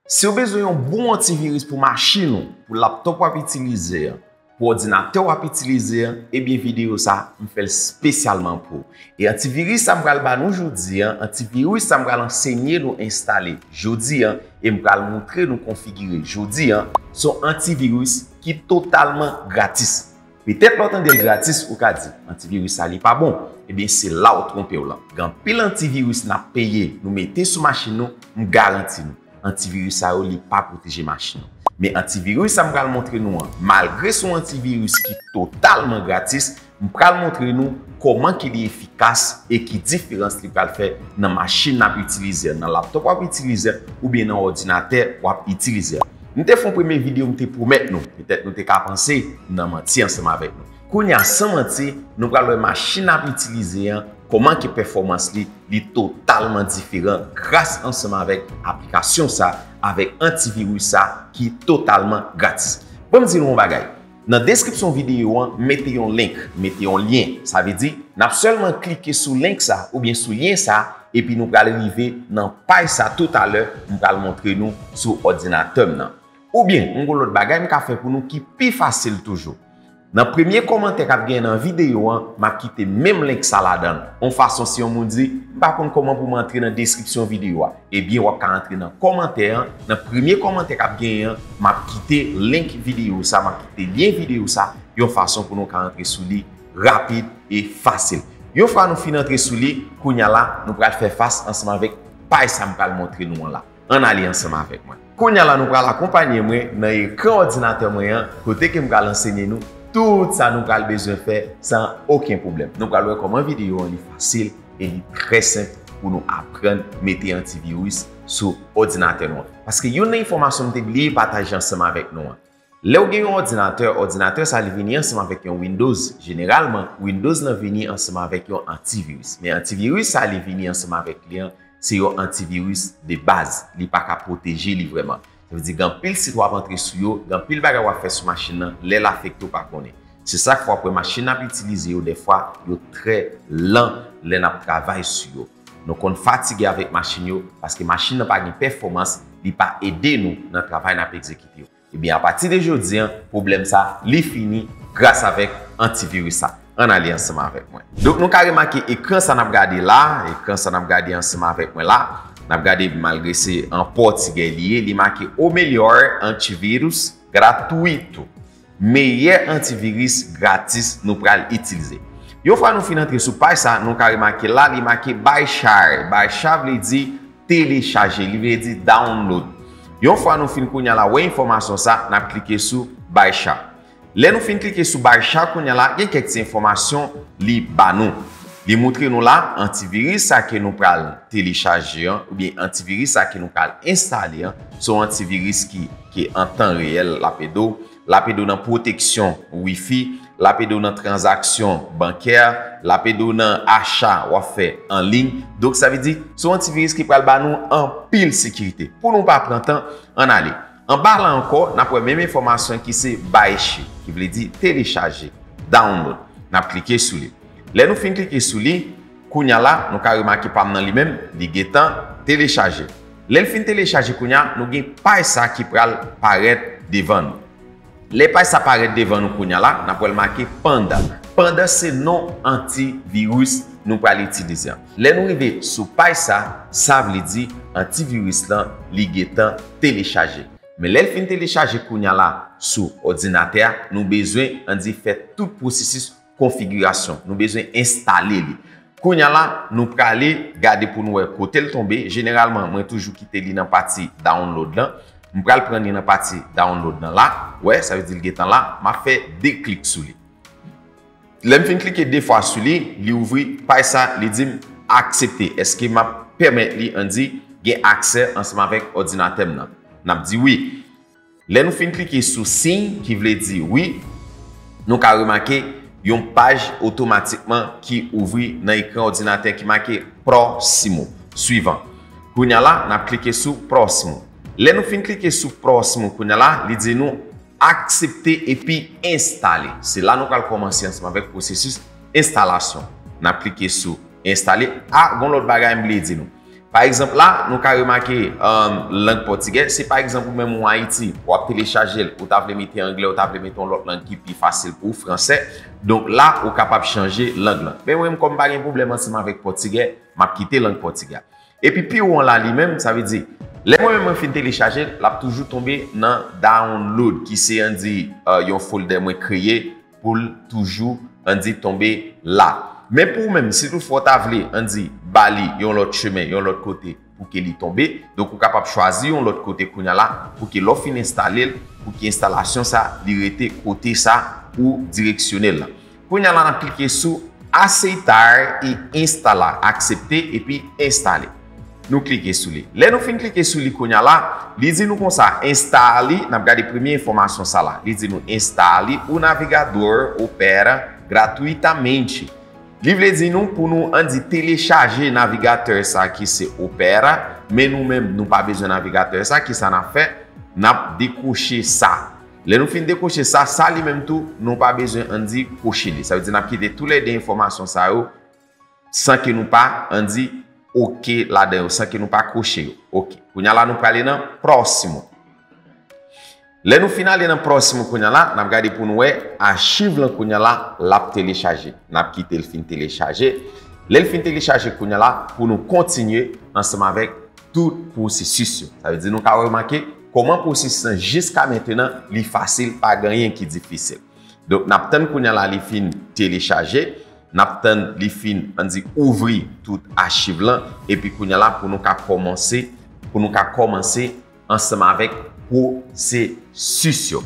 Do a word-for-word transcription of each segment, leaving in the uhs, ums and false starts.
Si w bezwen yon bon antiviris pou machin ou, pou laptop w ap itilize an, pou òdinatè w ap itilize an, ebyen videyo sa, m fè l espesyalman pou ou. E antiviris sa m pral ba nou jodi an, antiviris sa m pral ansenye nou enstale jodi an, e m pral montre nou konfigire jodi an, se yon antiviris ki totalman gratis. Petèt lè w tande l gratis, ou ka di, antiviris sa li pa bon. Ebyen, se la w twonpe w lan. Gen anpil antiviris n ap peye, nou mete sou machin nou, m garanti nou, antiviris sa yo, li pa pwoteje machin nou. Men antiviris sa m pral montre nou an, malgre se yon antiviris ki totalman gratis, m pral montre nou kòman ke li efikas e ki diferans li pral fè nan machin n ap itilize, nan laptop w ap itilize, oubyen nan òdinatè w ap itilize. M te fè yon premye videyo, m te pwomèt nou, petèt nou te ka panse m nan manti ansanm avèk nou. Kounye a, san manti, nou pral wè machin n ap itilize an, kòman ke pèfòmans li, li totalman diferan gras ansanm avèk aplikasyon sa, avèk antiviris sa ki totalman gratis. Ban m di nou yon bagay. Nan deskripsyon videyo an, mete yon link, mete yon lyen. Sa vle di, n ap sèlman klike sou link sa oubyen sou lyen sa, epi nou pral rive nan paj sa toutalè, m pral montre nou sou òdinatè m nan. Oubyen, yon lòt bagay m ka fè pou nou ki pi fasil toujou. Nan premye kòmantè k ap genyen nan videyo an, m ap kite menm link sa ladan l. Yon fason si yon moun di, m pa konn kòman pou m antre nan deskripsyon videyo a. Ebyen, w ap ka antre nan kòmantè an, nan premye kòmantè k ap genyen an, m ap kite link videyo sa, m ap kite lyen videyo sa, yon fason pou nou ka antre sou li rapid e fasil. Yon fwa nou fin antre sou li, kounye a la, nou pral fè fas ansanm avèk paj sa m pral montre nou an la. Ann ale ansanm avèk mwen. Kounye a la, nou pral akonpanye mwen nan ekran òdinatè mwen an, kote ke m pral ansenye nou tout sa nou pral bezwen fè san okenn pwoblèm. Nou pral wè kòman videyo an li fasil e li trè senp pou nou aprann mete antiviris sou òdinatè nou an. Paske youn nan enfòmasyon m te bliye pataje ansanm avèk nou an. Lè w gen yon òdinatè, òdinatè sa li vini ansanm avèk yon Windows. Jeneralman, Windows lan vini ansanm avèk yon antiviris. Men antiviris sa li vini ansanm avèk li an, se yon antiviris de baz. Li pa ka pwoteje li vrèman. Sa vle di, gen anpil sit w ap antre sou yo, gen anpil bagay w ap fè sou machin nan, lè l afekte w pa konnen. Se sa k fè w ap wè machin n ap itilize yo, dèfwa, yo trè lan lè n ap travay sou yo. Nou konn fatige avèk machin yo, paske machin nan pa gen pèfòmans, li pa ede nou nan travay n ap egzekite yo. Ebyen, apati de jodi an, pwoblèm sa, li fini gras avèk antiviris sa. Ann ale ansanm avèk mwen. Donk, nou ka remake ekran sa n ap gade la, ekran sa n ap gade ansanm avèk mwen la. N ap gade, malgre se an pòtigè li ye, li make o melhor antivírus gratuito. Meyè antiviris gratis nou pral itilize. Yon fwa nou fin antre sou paj sa, nou ka remake la, li make baixar. Baixar vle di telechaje, li vle di download. Yon fwa nou fin kounye a la wè enfòmasyon sa, n ap klike sou baixar. Lè nou fin klike sou baixar kounye a la, gen kèk ti enfòmasyon li ba nou. Li montre nou la, antiviris sa ke nou pral telechaje an, oubyen antiviris sa ke nou pral enstale an, se yon antiviris ki, ki an tan reyèl, l ap ede w. L ap ede w nan pwoteksyon Wi-Fi, l ap ede w nan tranzaksyon bankè, l ap ede w nan acha w ap fè an liy. Donk, sa vle di, se yon antiviris ki pral ba nou anpil sekirite. Pou nou pa pran tan, ann ale. Anba la ankò, n ap wè menm enfòmasyon ki se baixar, ki vle di telechaje, download. N ap klike sou li. Lè nou fin klike sou li, kounye a la, nou ka remake pa m nan li menm, li gentan telechaje. Lè l fin telechaje kounye a, nou gen paj sa ki pral parèt devan nou. Lè paj sa parèt devan nou kounye a la, n ap wè l make Panda. Panda se non antiviris nou pral itilize an. Lè nou rive sou paj sa, sa vle di antiviris lan, li gentan telechaje. Men lè l fin telechaje kounye a la sou òdinatè a, nou bezwen, ann di, fè tout pwosesis konfigirasyon. Nou bezwen enstale li. Kounye a la, nou prale gade pou nou wè kote l tonbe. Jeneralman, mwen toujou kite li nan pati download lan. M pral pran li nan pati download lan la. Wè, sa vle di l gentan la. M ap fè de klik sou li. Lè m fin klike de fwa sou li, li ouvri paj sa, li di m aksepte. Èske m ap pèmèt li, ann di, gen aksè ansanm avèk òdinatè m nan? N ap di wi. Lè nou fin klike sou siy ki vle di wi, nou ka remake yon paj otomatikman ki ouvri nan ekran òdinatè ki make Próximo, suivant. Kounye a la, n ap klike sou Próximo. Lè nou fin klike sou Próximo, kounye a la, li di nou aksepte epi enstale. Se la nou pral kòmanse ansanm avèk pwosesis enstalasyon. N ap klike sou enstale. A, gon lòt bagay m bliye di nou. Pa egzanp, la, nou ka remake um, lang pòtigè. Si pa egzanp, ou menm ou Ayiti, w ap telechaje l, ou ta vle mete anglè, ou ta vle mete yon lòt lang ki pi fasil pou ou, fransè. Donk la, ou kapab chanje lang lan. Men mwen menm, kòm m pa gen pwoblèm ansanm avèk pòtigè, m ap kite lang pòtigè a. Epi pi wo an la li menm, sa vle di, lè mwen menm mwen fin telechaje l, l ap toujou tonbe nan download, ki se, ann di, uh, yon folder mwen kreye pou l toujou, ann di, tonbe la. Men pou ou menm, si toutfwa w ta vle, ann di, ba li yon lòt chemen, yon lòt kote pou ke li tonbe, donk ou kapab chwazi yon lòt kote kounye a la, pou ke lè w fin enstale l, pou ke enstalasyon sa, li rete kote sa ou direksyone l la. Kounye a la, n ap klike sou aceitar e instalar, aksepte epi enstale. Nou klike sou li. Lè nou fin klike sou li kounye a la, li di nou konsa, enstale, n ap gade premye enfòmasyon sa la. Li di nou, instale o navegador Opera gratuitamente. Li vle di nou pou nou, ann di, telechaje navigatè sa ki se Opera, men nou menm, nou pa bezwen navigatè sa, kisa n ap fè? N ap dekwoche sa. Lè nou fin dekwoche sa, sa li menm tou, nou pa bezwen, ann di, kwoche li. Sa vle di n ap kite toulède enfòmasyon sa yo san ke nou pa, ann di, oke ladan yo, san ke nou pa kwoche yo. Oke. Kounye a la, nou prale nan próximo. Lè nou fin ale nan próximo kounye a la, n ap gade pou nou wè achiv lan kounye a la, l ap telechaje. N ap kite l fin telechaje. Lè l fin telechaje kounye a la, pou nou kontinye ansanm avèk tout pwosesis yo. Sa vle di nou ka remake kòman pwosesis lan jiska mentenan li fasil, pa gen anyen ki difisil. Donk, n ap tann kounye a la li fin telechaje, n ap tann li fin, ann di, ouvri tout achiv lan, epi kounye a la pou nou ka kòmanse, pou nou ka kòmanse ansanm avèk pwosesis yo.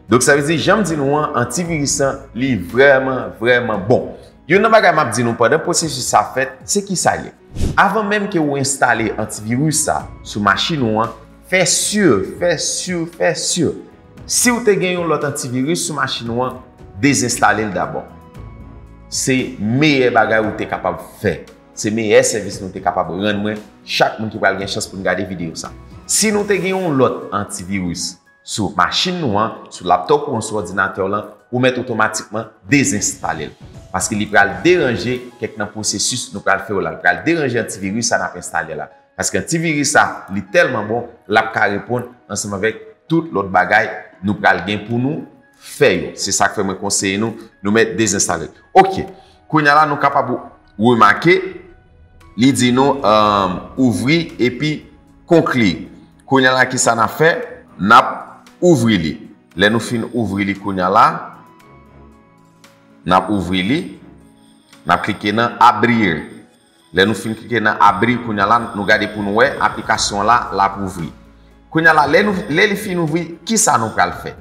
Donk, sa vle di, jan m di nou an, antiviris lan, li vrèman, vrèman bon. Youn nan bagay m ap di nou pandan pwosesis sa fèt, se kisa l ye. Avan menm ke ou enstale antiviris sa sou machin ou an, fè si, fè si, fè si. Si w te gen yon lòt antiviris sou machin ou an, dezenstale l dabò. Se meyè bagay ou te kapab fè. Se meyè sèvis nou te kapab rann mwen, chak moun ki pral gen chans pou n gade videyo sa. Si nou te gen yon lòt antiviris sou machin nou an, sou laptòp ou an, sou òdinatè w lan, ou mèt otomatikman dezenstale l. Paske li pral deranje kèk nan pwosesis nou pral fè yo la. Li pral deranje antiviris sa n ap enstale la. Paske antiviris sa, li tèlman bon, l ap ka reponn ansanm avèk tout lòt bagay nou pral gen pou nou fè yo. Se sa k fè mwen konseye nou, nou mèt dezenstale l. Oke. Kounye a la, nou kapab remake, li di nou, um, ouvri epi konkli. Kounye a la, kisa n ap fè? N ap ouvri li. Lè nou fin ouvri li kounye a la, n ap ouvri li, n ap klike nan abrir. Lè nou fin klike nan abrir kounye a la, nou gade pou nou wè aplikasyon an la, l ap ouvri. Kounye a la, lè nou, lè li fin ouvri, kisa nou pral fè?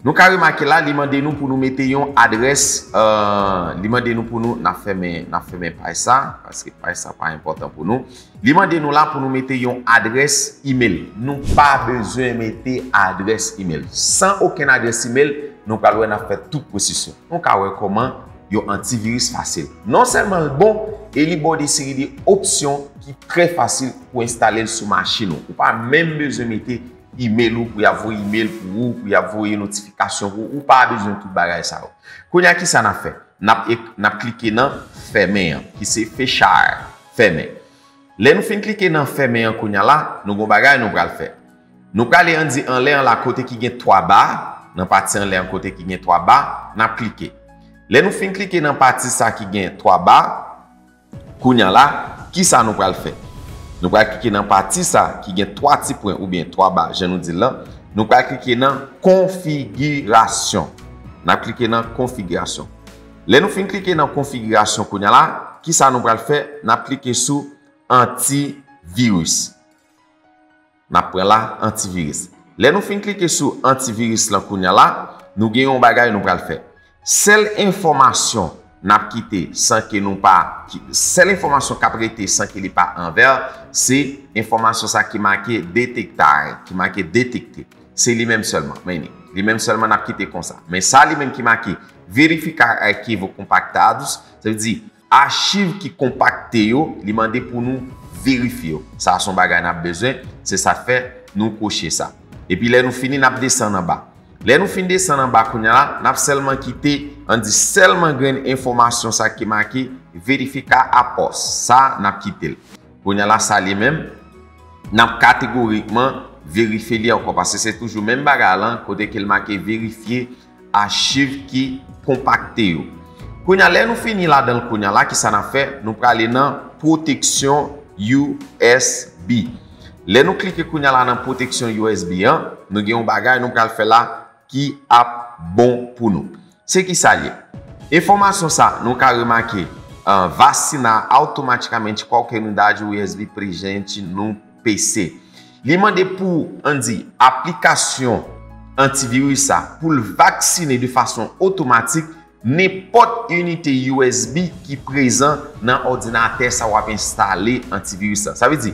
Nou ka remake la, li mande nou pou nou mete yon adrès, euh, li mande nou pou nou, n ap fèmen, n ap fèmen paj sa, paske paj sa pa enpòtan pou nou. Li mande nou la pou nou mete yon adrès email. Nou pa bezwen mete adrès email. San okenn adrès email, nou pral wè n ap fè tout pwosesis yo. Nou ka wè kòman yon antiviris fasil. Non sèlman l bon, e li ba w de seri de opsyon ki trè fasil pou enstale l sou machin ou. Ou pa menm bezwen mete email ou pou y ap voye email pou ou, pou y ap voye notifikasyon pou ou. Ou pa bezwen tout bagay sa yo. Kounye a, kisa n ap fè? N ap ek-, n ap klike nan fèmen an, ki se fechar, fèmen. Lè nou fin klike nan fèmen an kounye a la, nou gon bagay nou pral fè. Nou prale ann di anlè an la kote ki gen twa ba, nan pati anlè an kote ki gen twa ba, n ap klike. Lè nou fin klike nan pati sa ki gen twa ba, kounye a la, kisa nou pral fè? Nou pral klike nan pati sa ki gen twa ti pwen oubyen twa ba, jan nou di l lan. Nou pral klike nan konfigirasyon. N ap klike nan konfigirasyon. Lè nou fin klike nan konfigirasyon kounye a la, kisa nou pral fè? N ap klike sou antiviris. N ap pran la, antiviris. Lè nou fin klike sou antiviris lan kounye a la, nou gen yon bagay nou pral fè. Sèl enfòmasyon n ap kite san ke nou pa, ki, sèl enfòmasyon k ap rete san ke li pa anvè, se enfòmasyon sa ki make detektar, ki make detekte. Se li menm sèlman, men li. Li menm sèlman n ap kite konsa. Men sa li menm ki make verificar arquivo compactados, sa vle di achiv ki konpakte yo, li mande pou nou verifye yo. Sa a se yon bagay n ap bezwen, se sa k fè nou koche sa. Epi lè nou fini, n ap desann anba. Lè nou fin desann anba kounye a la, n ap sèlman kite, ann di sèlman grenn enfòmasyon sa ki make verificar após. Sa, n ap kite l. Kounye a la, sa li menm, n ap kategorikman verifye li ankò, paske se toujou menm bagay lan, kote ke l make verifye achiv ki konpakte yo. Kounye a, lè nou fini ladan l kounye a la, kisa n ap fè? Nou prale nan pwoteksyon U S B. Lè nou klike kounye a la nan pwoteksyon U S B an, nou gen yon bagay nou pral fè la ki ap bon pou nou. Se ki sa l ye? Enfòmasyon sa, nou ka remake, ah, vacina automaticamente qualquer unidade U S B presente no P C. Li mande pou, ann di, aplikasyon antiviris sa, pou l vaksine de fason otomatik nenpòt inite U S B ki prezan nan òdinatè sa w ap enstale antiviris la. Sa vle di,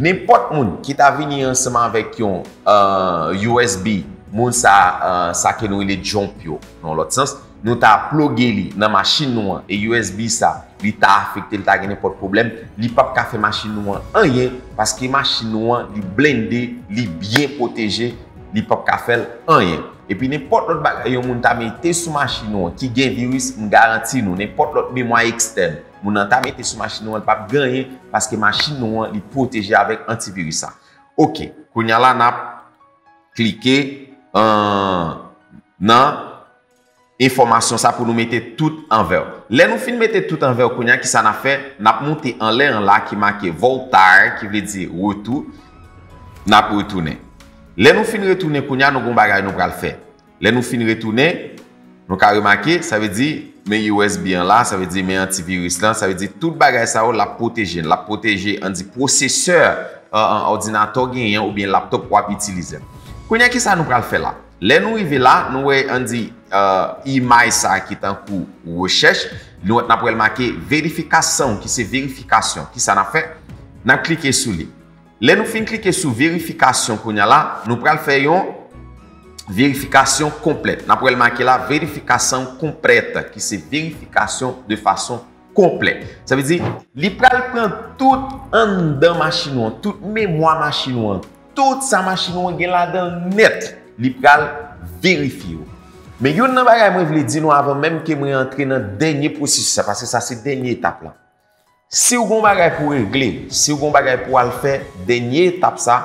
nenpòt moun ki ta vini ansanm avèk yon, euh, U S B, moun sa, euh, sa ke nou rele jump yo, nan lòt sans, nou ta ploge li nan machin nou an, e U S B sa, li ta afekte, li ta gen nenpòt pwoblèm, li p ap ka fè machin nou an anyen, paske machin nou an, li blende, li byen pwoteje, li p ap ka fè l anyen. Epi nenpòt lòt bagay yon moun ta mete sou machin ou an ki gen viris, m garanti nou, nenpòt lòt memwa ekstèn moun nan ta mete sou machin ou an, li p ap gen anyen, paske machin ou an, li pwoteje avèk antiviris sa. Oke, kounye a la, n ap klike, euh, nan enfòmasyon sa pou nou mete tout anvè. Lè nou fin mete tout anvè, kounye a, kisa n ap fè? N ap moute anlè an la ki make voltar, ki vle di retou. N ap retounen. Lè nou fin retounen, kounye a, nou gon bagay nou pral fè. Lè nou fin retounen, nou ka remake, sa vle di, men U S B an la, sa vle di, men antiviris lan, sa vle di, tout bagay sa yo, l ap pwoteje n. L ap pwoteje, ann di, pwosesè, euh, euh, òdinatè w genyen oubyen laptop w ap itilize. Kounye a, kisa nou pral fè la? Lè nou rive la, nou wè, ann di, euh, imaj sa ki tankou rechèch, nou wè n ap wè l make verifikasyon, ki se verifikasyon. Kisa n ap fè? N ap klike sou li. Lè nou fin klike sou verifikasyon kounye a la, nou pral fè yon verifikasyon konplèt. N ap wè l make la, verifikasyon konplèt, ki se verifikasyon de fason konplè. Sa vle di, li pral pran tout anndan machin ou an, tout memwa machin ou an, tout sa machin ou an gen ladan l nèt, li pral verifye yo. Men youn nan bagay mwen vle di nou avan menm ke mwen antre nan dènye pwosesis sa, paske sa se dènye etap la. Si w gon bagay pou w regle, si w gon bagay pou w al fè, dènye etap sa,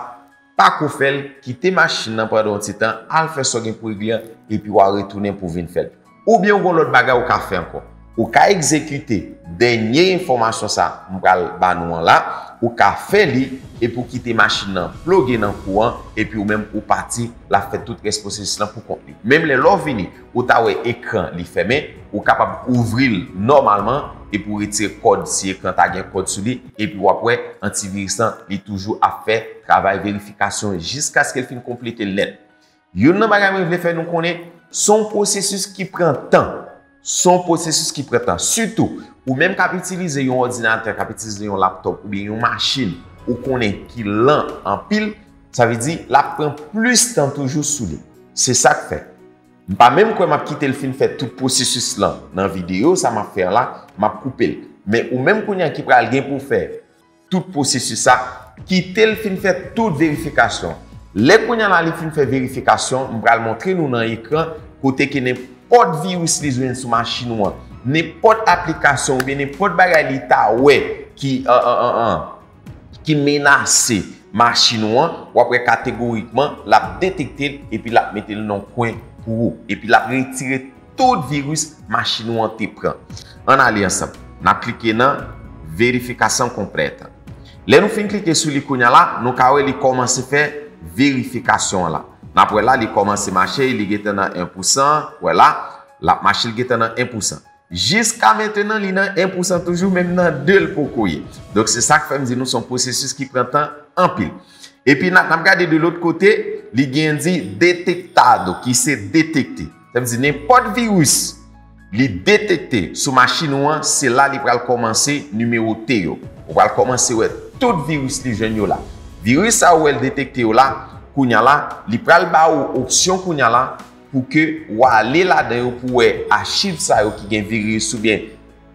pa ko fè l, kite machin nan pandan yon ti tan, al fè sa w gen pou w regle an, epi w a retounen pou w vin fè l. Oubyen w gon lòt bagay ou ka fè ankò. Ou ka egzekite dènye enfòmasyon sa m pral ba nou an la, ou ka fè li, epi w kite machin nan ploge nan kouran, epi ou menm ou pati, l ap fè tout rès pwosesis lan pou kont li. Menm lè, lè w vini, ou ta wè ekran li fèmen, ou kapab ouvri l nòmalman, epi w retire kòd si ekran ta gen kòd sou li, epi w ap wè antiviris lan, li toujou ap fè travay verifikasyon jiskaske l fin konplete l nèt. Youn nan bagay mwen vle fè nou konnen, se yon pwosesis ki pran tan. Se yon pwosesis ki pran tan. Sitou, ou menm k ap itilize yon òdinatè, k ap itilize yon laptòp oubyen yon machin, ou konnen ki lan anpil, sa vle di, l ap pran plis tan toujou sou li. Se sa k fè. M pa menm kwè m ap kite l fin fè tout pwosesis lan nan videyo sa m ap fè an la, m ap koupe l. Men ou menm kounye a ki pral gen pou w fè tout pwosesis sa, kite l fin fè tout verifikasyon. Lè kounye a la li fin fè verifikasyon, m pral montre nou nan ekran kote ke nenpòt viris li jwenn sou machin ou an, nenpòt aplikasyon oubyen nenpòt bagay li ta wè ki, an, an, an, an, ki menase machin ou an, w ap wè kategorikman, l ap detekte l epi l ap mete l nan yon kwen pou ou. Epi l ap retire tout viris machin ou an te pran. Ann ale ansanm. N ap klike nan verifikasyon konplèt. Lè nou fin klike sou li kounye a la, nou ka wè li kòmanse fè verifikasyon an la. N ap wè la, li kòmanse mache, li gentan nan en pousan, wè la, l ap mache, li gentan nan en pousan. Jiska mentenan, li nan en pousan toujou, menm nan de l poko ye. Donk, se sa k fè m di nou se yon pwosesis ki pran tan anpil. Epi, n ap, n ap gade de lòt kote, li gen di detektado, ki se detekte. Sa vle di, nenpòt viris li detekte sou machin ou an, se la li pral kòmanse nimewote yo. Ou pral kòmanse wè tout viris li jwenn yo la. Viris sa ou wè l detekte yo la, kounye a la, li pral ba ou opsyon kounye a la, pou ke w ale ladan yo pou w wè achiv sa yo ki gen viris oubyen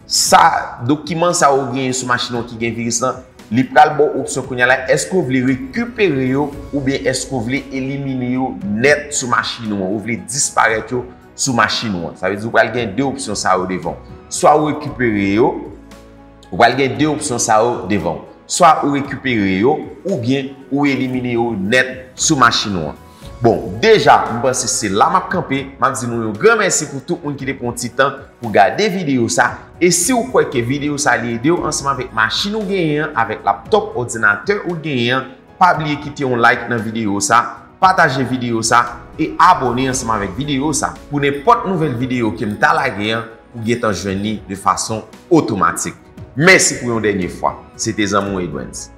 sa, dokiman sa yo genyen sou machin ou ki gen viris lan, li pral ba w opsyon kounye a la, èske w vle rekipere yo oubyen èske w vle elimine yo nèt sou machin ou an, ou vle disparèt yo sou machin ou an. Sa vle di ou pral gen de opsyon sa yo devan w. Swa w rekipere yo, ou pral gen de opsyon sa yo devan w. swa ou rekipere yo, oubyen ou elimine yo nèt sou machin ou an. Bon, deja, m panse se la m ap kanpe. M ap di nou yon gran mèsi pou tout moun ki te pran yon ti tan pou gade videyo sa. E si w kwè ke videyo sa li ede w ansanm avèk machin ou genyen an, avèk laptop, òdinatè ou genyen an, pa bliye kite yon like nan videyo sa, pataje videyo sa e abòne ansanm avèk videyo sa pou nenpòt nouvèl videyo ke m ta lage an, ou gentan jwenn li de fason otomatik. Mèsi pou yon dènye fwa. Se te zanmi w Edwens.